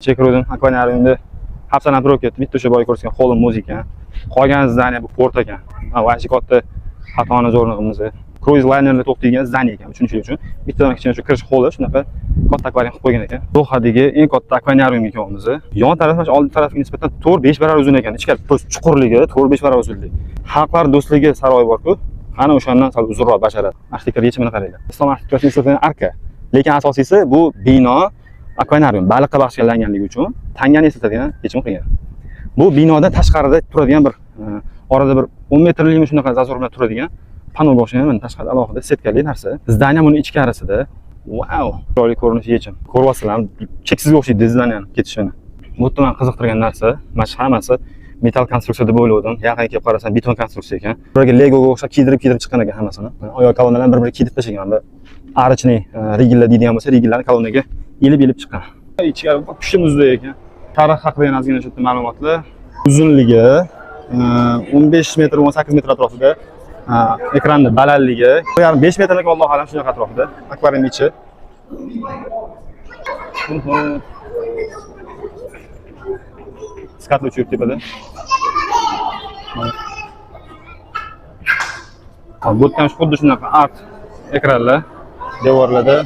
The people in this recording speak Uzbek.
Ichiga kirdim, akvariumda hafsalam turib ketdi. Bitta o'sha boya ko'rsatgan холл muzey ekan. Qolgan здание bu port ekan. Ha, вообще katta xatoni zo'rni qilamiz. Kruiz laynerda to'xtaydigan здание ekan, tushunishingiz uchun. Bittadan kichkina shu kirish холli shunaqa katta akvarium qilib qo'ygan ekan. Dohadagi eng katta akvarium ekan o'zi. Yon tarafi mana shu old tarafiga nisbatan 4-5 barobar uzun ekan. Ichkari chuqurligi 4-5 barobar uzunlik. Xalqlar do'stligi saroyi bor-ku. Ana o'shandan sal uzunroq basharadi. Arxitektura yechimini qaranglar. Islom arxitekturasiga nisbatan arka. Lekin asosiysi bu bino akvarium baliqqa bag'ishlanganligi uchun tangani eslatadigan yechim qilgan. Bu binodan tashqarida turadigan bir orada bir 10 metrlikmi shunaqa зазор bilan turadigan panoga o'xshagan mana tashqarida alohida setkali narsa. Здание buni ichkarisida. Vau! Chiroyli ko'rinishi yechim. Ko'ryapsizlar, cheksizga o'xshaydi здание ni ketishini. Bu yerda meni qiziqtirgan narsa, mana shu hammasi metall konstruksiya deb o'yladim. Yaqin kelib qarasam beton konstruksiya ekan. Bularga Legoga o'xshab kiydirib kiydirib chiqqan ekan hammasini. Oyoq kolonnalarni bir-biriga kiydirib tashlagan. Bu арочный rigellar deydigan bo'lsa, rigellarni kolonnaga ilib ilib chiqqan. Ichkari pushti muzdek ekan. Tarix haqida yana ozgina shu yerda ma'lumotlar. Uzunligi 15 metr, 18 metr atrofida. Ekranni balandligi 1,5 metrlik, Allohu alam, shunaqa atrofida. Akvarium ichi. Oho. Skatli uchib tepada. Hop, bu yerda ham xuddi shunaqa art ekranlar devorlarda.